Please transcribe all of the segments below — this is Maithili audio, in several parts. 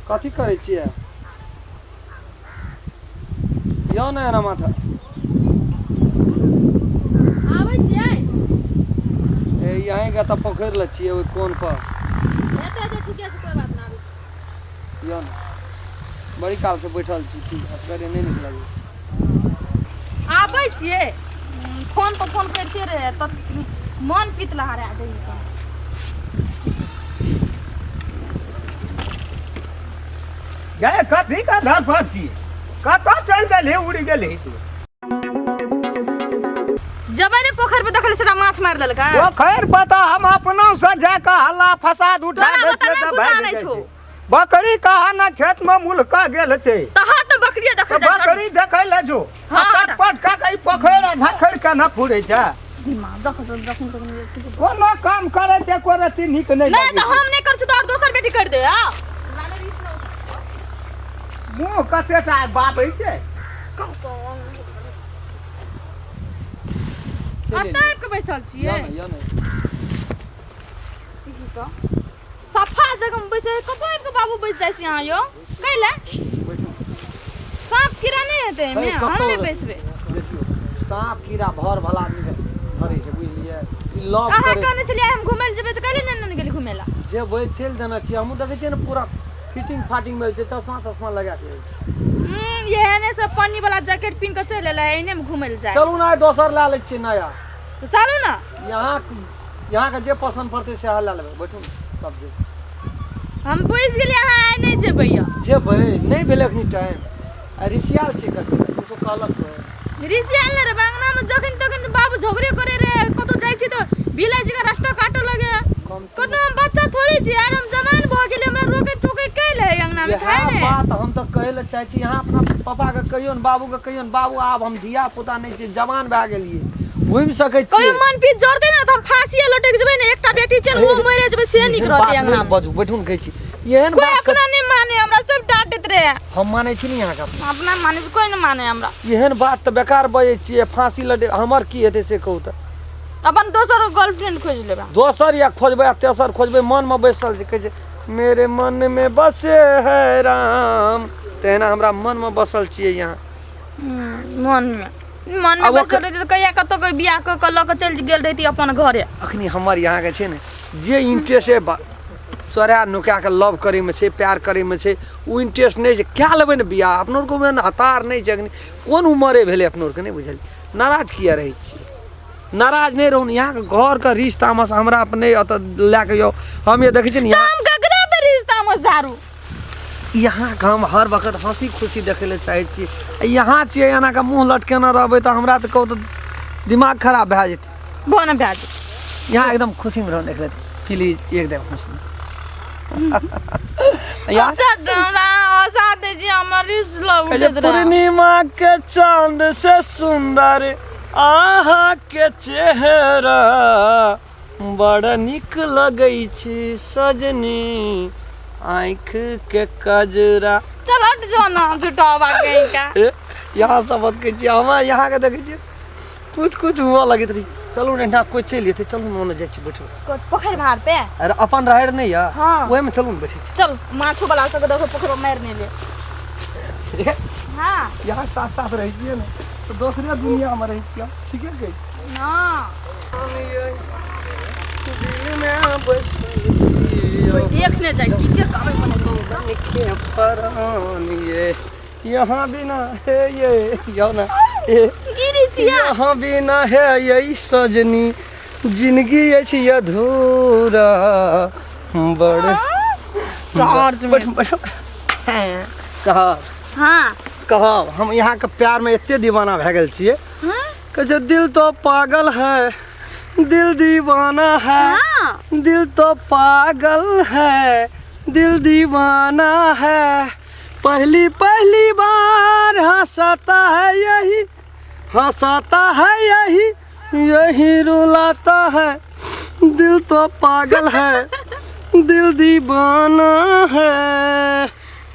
कथी करै छियै यौ ने एना माथा आबै छियै ए यहीँ के तऽ पोखरि लग छियै ओहि कोन पर एतै एतै ठीके छै कोइ बात नहि आबै छी यौ ने बड़ी कालसँ बैठल छी की असगरे नहि नीक लगै आबै छियै फोन पर फोन करिते रहे तऽ मन पित लहरा दै सब गए कथी का धरफड़ छी कतऽ चलि गेलही उड़ि गेलही तू जबै ने पोखरि पर देखल सेटा माछ मारि लेलकै पोखरि पता हम अपनो से जाके हल्ला फसाद उठा तोरा दै बता छियै नहि तऽ कुत्ता भागि नहि जाइ छौ। छै। बकरी कहा ना खेत में मुलका गेल छै तऽ हट ने बकरिए तऽ देखै जाइ छै बकरी देखै लए जो हाँ, आ चटपट कऽ के ई पोखरि आ झाखरि के ना फुरै छै दिमाग देख जखन तखन कोनो काम करै छै एको रत्ती नीक नहि नहि लगै तऽ छै। हम नहि करै छी तऽ आओर दोसर बेटी करि दे आ मुँह कते टा बाबै छै चलि एतऽ आबि कऽ बैसल छियै यौ ने यौ ने सफा जगह में बैसे कतऽ आबि कऽ बाबू बैस जाइ छी अहाँ यौ कैले बैठू साँप कीड़ा नहि हेतै एहिमे हे, हम कतौ नहि बैसबै देखियौ साँप कीड़ा भर भला आदमीके धरै छै बुझलियै ई लव अहाँ करै कहने छलियै हम घुमै लए जेबै तऽ कैले नहि ने गेली घुमै लए जेबै चलि देने छियै हमहूँ देखै छियै ने पूरा फिटिंग फाटिंग भेल छै चश्मा तश्मा लगा के जाइ छै एहने सब पन्नी वाला जैकेट पिन्ह कऽ चलि एलै एहने मे घुमै लए जाय चलू ने आइ दोसर लए लै छियै नया तऽ चलू ने यहाँ यहाँके जे पसन्द पड़तै सएह लए लेबै बैठू ने तब जेबै हम बुझि गेलियै अहाँ आइ नहि जेबै यौ जेबै नहि भेलै एखनी टाइम आ रिसियाल छै कथी किछो कहलक तऽ ऋषि आयल ने रे अंगना में जखन तखन बाबू झगड़े करे रहे कतौ जाइ छी तऽ बिलाइ जकाँ रास्ता काटऽ लगे कम कतनो हम बच्चा थोड़े छी यार हम जवान भऽ गेलियै हमरा रोके टोके कैल है अंगना में इएह खाय ने बात हम तऽ कहै लए चाहै छी अहाँ अपना पापाके कहियौन बाबूके कहियौन बाबू आब हम धिया पुता नहि छियै जवान भए गेलियै घुमि सकै कहियो छियै मन पीत जरतै ने तऽ हम फांसीए लटकि जेबै ने एकटा बेटी छै ने ओ मरि जेबै से नीक एहन रहतै बात नहि अंगना में बाजू बैठू ने कहै छी एहन कोई बात अपना नहीं माने हमरा सब डांटैत रहे हम मानै छी ने अहाँके अपना अपना माने कोई नहीं माने हमरा एहन बात तऽ बेकार बजै छियै फांसी लटे हमर की हेतै से कहू तऽ अपन दोसर गर्लफ्रेंड खोजि लेबै दोसर या खोजबै आ तेसर खोजबै मनमे बैसल छै कहै छै मेरे मन मे बसे है राम तहिना हमरा मनमे बसल छियै यहाँ मन मे मन मे आब बसल रहितै तऽ कहिया कतौ के बियाह कऽ कऽ लऽ कऽ चलि गेल रहिती अपन घरे अखनी हमर यहाँके छै ने जे इंटरेस्ट है चोरा नुका कऽ लव करैमे छै प्यार करैमे छै ओ इंटरेस्ट नहि छै कए लेबै ने बियाह अपनो आरके ओहन हतार नहि छै अखनी कोन उमरे भेलै अपनो आरके नहि बुझलियै नाराज किया रहै छियै नाराज नहि रहू ने यहाँके घरके रिश्ता तामस हमरा अपने एतऽ लए कऽ यौ हम ये देखै छियै ने यहाँ हम ककरा पे रिश्ता में झाड़ू यहाँके हम हर वक्त हँसी खुशी देखै लए चाहै छी आ यहाँ छियै एना कऽ मुँह लटकेने रहबै तऽ हमरा तऽ कहू तऽ दिमाग खराब भए जेतै भऽ ने भए जेतै यहाँ एकदम खुशीमे रहू ने प्लीज एकदम हँसी यहाँ अच्छा हमरा हँसा दै छी हमर रिस लग कहै छै, उठैत रहए पूर्णिमा के चांद से सुंदर अहाँके चेहरा बड़ नीक लगै छै सजनी आँखिके कजरा चल हट जो ना झूठावा कहीं का ए, यहाँ सब बात कहै छियै हमरा यहाँके देखै छियै कुछ कुछ हुअ लगैत रही चलू ने एहिठिना कोइ चलि जेतै चलू ने ओने जाइ छी बैठू पोखरि भार पे अरे अपन राहरि नहि यऽ हाँ। ओहिमे चलू ने बैठै छी चल माछो वाला सबके देखो पोखरि मारि नहि ले हाँ यहाँ साथ साथ रहै छियै ने तऽ दोसरे दुनियामे रहै छियै ठीके कहै छी ना दिलमे बसल छियै कोई देख ने जाए की के कामे बने के परान ये यहाँ बिना है ये यौ ना ए गिरी छिया यहाँ बिना है ये सजनी जिंदगी अछि अधूरा बड़ चार्ज में बैठ बैठ कहब हाँ कहब हम यहाँके प्यारमे एते दीवाना भए गेल छियै कहै छै दिल तो पागल है दिल दीवाना है हाँ दिल तो पागल है दिल दीवाना है पहली पहली बार हंसाता है यही हंसाता है यही यही रुलाता है दिल तो पागल है दिल दीवाना है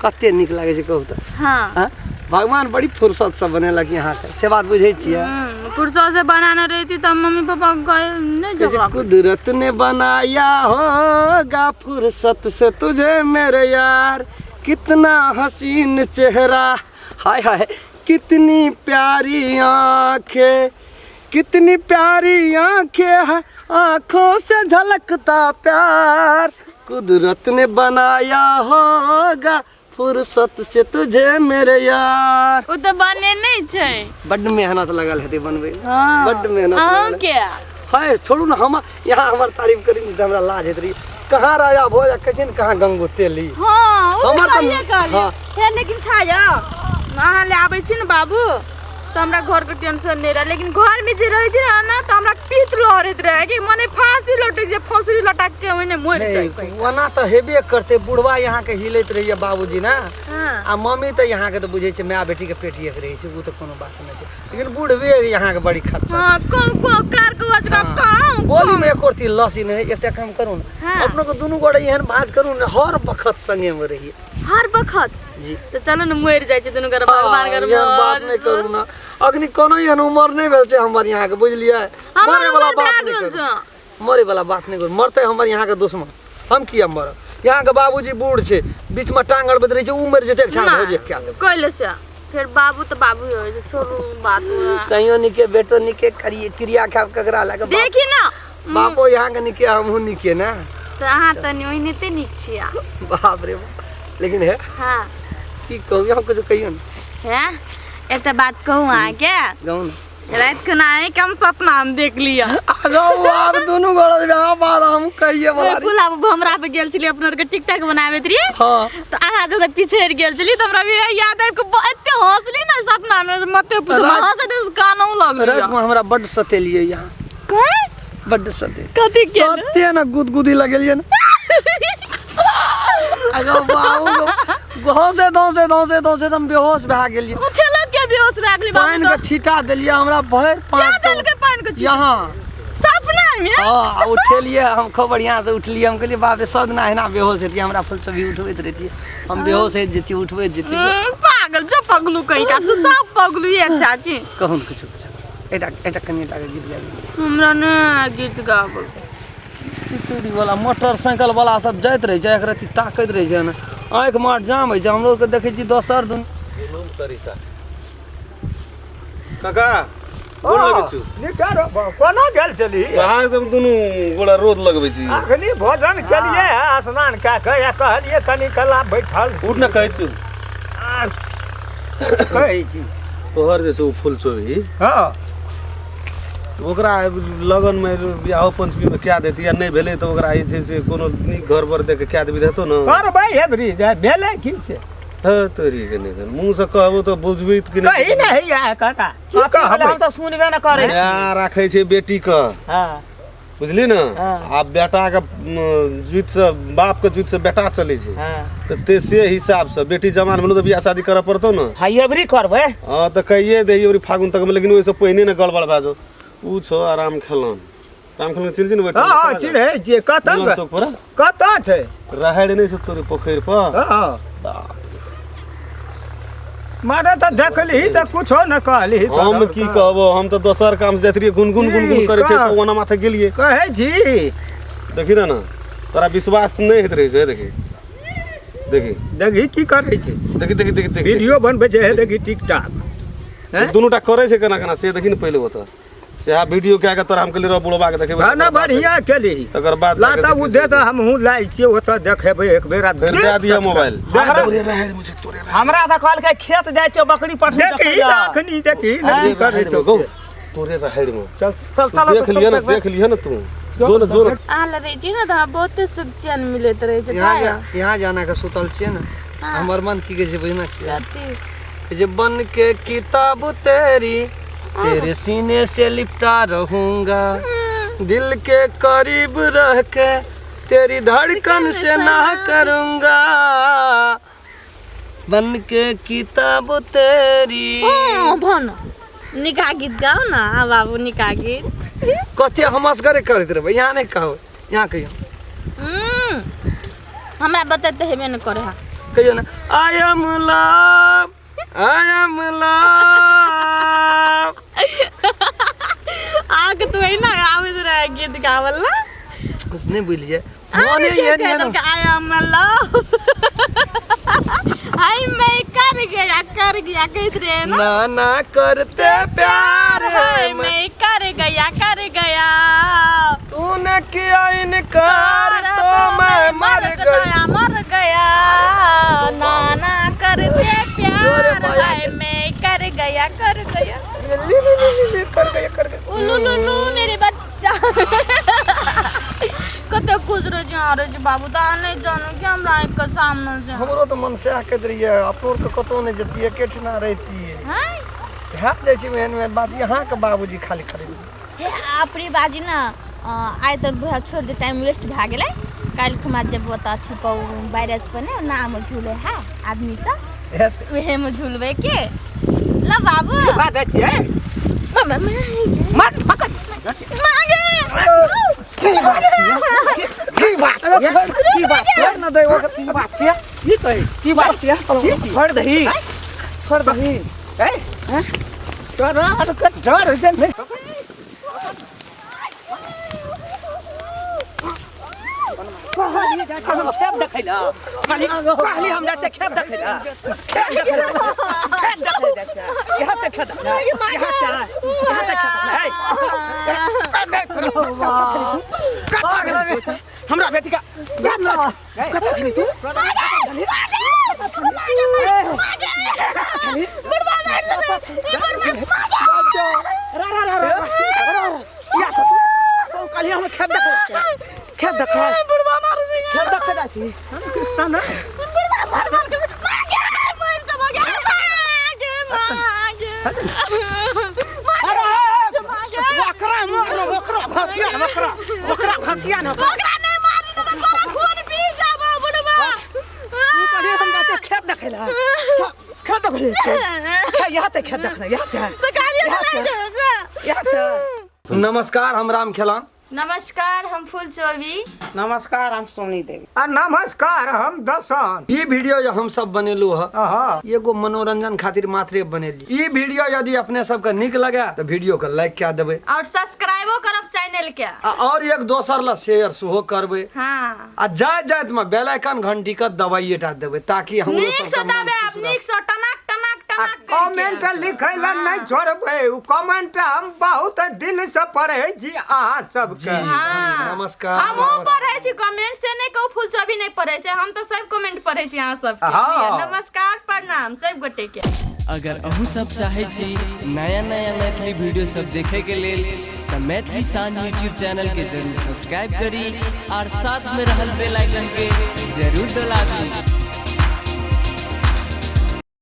कते नीक लागै छै कहू तऽ हाँ आँय? भगवान बड़ी फुर्सतसँ बनेलक यहाँके से बात बुझै छियै फुर्सत से बनाने रहती तब मम्मी पापा गए नहीं कहै छै, झगड़ा कुदरत ने बनाया होगा फुर्सत से तुझे मेरे यार कितना हसीन चेहरा, हाय हाय, कितनी प्यारी आंखें, कितनी प्यारी आंखें है, आंखों से झलकता प्यार, कुदरत ने बनाया होगा फुर्सत से तुझे मेरे यार। ओ तऽ बने नहि छै। बड्ड मेहनत लगल हेतै बनबै मे। हँ। बड्ड मेहनत लगल। अहूँके हाय छोड़ू ने, हम यहाँ हमर तारीफ करी तऽ हमरा लाज होइत रही। कहाँ राजा भोज आ कहै छै ने कहाँ गंगो तेली। हँ, ओ तऽ हमर तऽ- सहिए कहलियै। हँ। हे लेकिन खाया अहाँ ले आबै छी ने बाबू तऽ हमरा घरके टेंशन नहि रहै, लेकिन घरमे जे रहै छै ने तऽ हमरा पीत लहरैत रहै कि मने फांसी लटक जे फंसरी लटक के ओहिने मरि हे, जाइ। ओना तऽ हेबे करतै, बुढ़वा यहाँके हिलैत रहैया बाबूजी ने। हँ। आ मम्मी तऽ यहाँके तऽ बुझै छै माय बेटीके पेट एक रहै छै, ओ तऽ कोनो बात नहि छै, लेकिन बुढ़वे यहाँके बड़ी खच्चर। हँ, कौ कौ कार कौ अजका कौ बोली में एको रत्ती लसी नहि। एकटा काम करू ने, हँ। अपनो के दुनू गोटे एहन भाँज करू ने, हर बखत संगे में रहिए। हर बखत? जी। तऽ चलू ने मरि जाइ छै दुनू गोटे भगवान हँ, कर। एहन बात नहि करू ने, अखनी कोनो एहन उमर नहि भेल छै हमर यहाँके, बुझलियै? हमर मरे वाला उमर बात भए नहि गेल करू। छै। मरे वाला बात नहि करू, मरतै हमर यहाँके दुश्मन, हम किया मरब? यहाँके बाबूजी बूढ़ छै, बीचमे टांग अड़बैत रहै छै, ओ मरि जेतै एक छान हो जे क्या लेबै। कैले से फेर बाबू तऽ बाबू होइ छै, छोड़ू बात उएह। सैयो निके बेटो निके करिए क्रिया खाब ककरा लए कऽ देखी ना। बापो यहाँके निके हमहूँ निके ने। तऽ अहाँ तनी ओहिनाते नीक छियै। बाप रे बाप, लेकिन हे। हँ। की कहू, यहाँ कुछ कहियौ ने। हे एकटा बात कहू अहाँके? कहू ने। राति खुना अहीँके हम सपनामे देख लिअ। आगो आब दुनू गोड़ा यहाँ बात हम कहिए वाला रही। पुला भमरा पे गेल छलियै, अपना आरके टिकटॉक बनाबैत रहियै। हाँ। तऽ अहाँ जब पिछड़ि गेल छलियै तऽ हमरा भी याद आबि कऽ एते हँसली ने सपनामे, मते पूछू, हँसैत हँसैत कानौ लगलियै। रातिमे हमरा बड्ड सतेलियै यहाँ। कहे? बड्ड सते कथी केलहुँ? तते ने गुदगुदी लगेलियै ने, अगो बाबू, हौसे धौसे धौसे धौसे हम बेहोश भए गेलियै। उठेलक के बेहोश भए गेली बाबू? पानि के छीटा देलियै हमरा भरि के पाँच देलकै पानि के छींटा? यहाँ सपना मे? हाँ, आ उठेलियै हम, खूब बढ़िआँ से उठलियै। हम कहलियै बाप रे, सब दिना एहिना बेहोश हेतियै, हमरा फुलचोभी उठबैत रहितियै, हम बेहोश होइत जैतियै, उठबैत जैतियै। पागल जो पगलू कहीं का, तू सब पगलू ये छा की। कहू ने किछु किछु, एकटा एकटा कनि एकटा गीत गाबि। हमरा ने गीत गाबल। तितुरी वाला मोटरसाइकिल वाला सब जाइत रहै छै, एक रत्ती ताकैत रहै छै ने, आँखि मार जाम होइ छै। हमरो के देखै छी दोसर दुन जुलुम तरीका। काका, गोर लगै छु। निका कोना गेल छली? अहाँ एकदम दुनू गोड़ा रोद लगबै छी। अखनी भोजन केलिए है, स्नान कए कऽ या कहलिए कनी कला बैठल। उठ ने, कहै छु। आ, कहै छी। तोहर जे छै ओ फूल चोभी। हँ। ओकरा लगनमे बियाहो पंचमीमे कए देती, या नहि भेलै तऽ ओकरा जे छै से कोनो नीक घर बर देख कऽ कए देबी तऽ हेतौ ने? करबै हेबरी भेलै की से? हँ, तोरी के नहि मुँहसँ कहबो तऽ बुझबही कि नहि? कही नहि है काका, की कहबै? हम तऽ सुनबे ने करै छी। माय राखै छै बेटीके। हँ। बुझली ने? हँ। आ बेटाके जुतिसँ बापके जुतिसँ बेटा चलै छै। हँ। तऽ ते से हिसाबसँ बेटी जवान भेलौ तऽ बियाह शादी करऽ पड़तौ ने? हँ, एबरी करबै। हँ तऽ कहिए दही अबरी फागुन तकमे, लेकिन ओहिसँ पहिने ने गड़बड़ भए जाउ। उ छौ आराम खेलन, राम खेलन चिन्ह ने? हँ हँ, चिन्है छियै। कतऽ? मिलन चौक पर। कतऽ छै? राहरि नहि छौ तोरे पोखरि पर? हँ, मारे तऽ देखलही तऽ कुछो ने कहलही। हम की कहबो, हम तऽ दोसर काम से जाइत रहियै, गुनगुन गुनगुन करै छै तऽ ओना माथे गेलियै। कहै छी। देखी ने, ने तोरा विश्वास नहि होइत रहै छै। देखी देखी। देखी की करै छै। देखी देखी देखी देखी। वीडियो बनबै छै, हे देखी टिकटॉक। हैं? दुनू टा करै छै केना केना से देखी ने पहिले ओतऽ सएह वीडियो कए कऽ तोरा हम कहलियै रह बुढ़बा के देखेबै। हँ ने, बढ़िआँ केलही। तकर बाद ला तऽ ओ दे तऽ हमहूँ लाइ छियै, ओतऽ देखेबै एक बेर आ फेर देख दए दिअ सकता। मोबाइल। दए दे। तोरे रहै रे मुझे तोरे रहै। हमरा तऽ कहलकै खेत जाइ छियौ बकरी पठरी देखी देखै लए। अखनी देखी ने की करै छौ। गौ तोरे रहै रे। चल। चल तू चल, देख लिअ ने, देख लिअ ने तू, जो ने जो ने। अहाँ लग रहै छी ने तऽ हमरा बहुते सुख चैन मिलैत रहै छै। यहाँ जा, यहाँ जाना के सुतल छियै ने, हमर मन की कहै छै बुझना छियै? कथी? जे बन के किताब तेरी तेरे सीने से लिपटा रहूंगा, दिल के करीब रह के तेरी धड़कन से ना करूंगा, बन के किताब तेरी। ओ भन निका गीत गाओ ना आ बाबू, निका गीत। कथी हम असगरे करैत रहबै? यहाँ नहि कहबै, यहाँ कहियौ। हमरा बतेते हेबे ने करे है। कहियौ ने, I am love, I am love. आके तू ना आबैत रहे गीत गावल ना। नहि बुझलियै? मने के एहन एहन कहलक I am love हाय मैं कर गया कहैत रहे ना। ना ना करते प्यार हाय है मैं मैं कर गया कर गया। तूने किया इनकार तो मैं मर गया मर गया। ना ना करते प्यार माया हाय मैं कर गया कर गया। ले ले ले ले ले, कर गया कर गया। उलू लुलू मेरे बच्चा कते खुश रहे छी अहाँ रहे छी बाबू तऽ अहाँ नहि जानू कि हमरा आँखि के सामने से। हमरो तऽ मन सएह कहैत रहियै, अपनो आरके कतहु नहि जैतियै, एकेठिना रहितियै। हैं भए जाइ छै एहन एहन बात, अहाँके बाबूजी खाली खरीद। हे अपने बाजी ना आइ तऽ बुझा छोड़ दे, टाइम वेस्ट भए गेलै। काल्हि खुमा जेबो तऽ अथी पर बैरेज पर ने नाम झूले है आदमी सब, हेतै। उहे में झूलबै के ल बाबू। बात छियै मत पकड़ मांगे की बात की बात की बात छोड़ ना दे ओकर। की बात छियै? की कहै की बात छियै? छोड़ दही, छोड़ दही। ए तोरा आर के डर जे नहि। खेत देखै ला कहली हम जाइ छियै खेत देखै ला, खेत देखै ला, खेत देखै जाइ छियै। यहाँ से खेत देखै ला, यहाँ से, यहाँ से खेत देखै ला। हमरा बेटी का कतऽ छली तू? रा रा रा रा रा या से तू कहली हम खेत देखै छियै, खेत देखै, खेत देखै जाइ छी। अरे ओकरा मारलो, ओकरा फसिया, ओकरा ओकरा फसिया न। तू कहली हम जाइ छियै खेत देखै ला, खेत देखै छियै। यहाँ से खेत देखना, यहाँ से, यहाँ से। नमस्कार, हम राम खेलान। नमस्कार, हम फूल चौबी। नमस्कार, हम सोनी देवी। आ नमस्कार, हम दसन। ई वीडियो जो हम सब बनेलू ह अहाँ एगो मनोरंजन खातिर मात्रे बनेली। ई वीडियो यदि अपने सबके नीक लगे तऽ वीडियो के लाइक कए देबै और सब्सक्राइबो करब चैनल के। आ और एक दोसर ला शेयर सेहो करबै। हाँ आ जाइत जाइत में बेल आइकन घंटी के दबाइए टा देबै ताकि हमरो नीक से सबके मन दबाब, खुश रहत। नीक से टनाक टनाक आ टनाक कमेंट लिखै ला नहि छोड़बै। उ कमेंट हम बहुत दिल से पढ़ै छी अहाँ सबके। जी जी नमस्कार। हमहूँ पढ़ै छी कमेंट से नहि कहू फूल चौबी नहि पढ़ै छै, हम तऽ सब कमेंट पढ़ै छी अहाँ सबके। हाँ। नमस्कार, प्रणाम सब गोटे के। अगर अहूँ सब चाहै छी नया नया मैथिली वीडियो सब देखे के लेल तऽ मैथिली शान यूट्यूब चैनल के जरूर सब्सक्राइब करी और साथ में रहल बेल आइकन के जरूर दबा दी।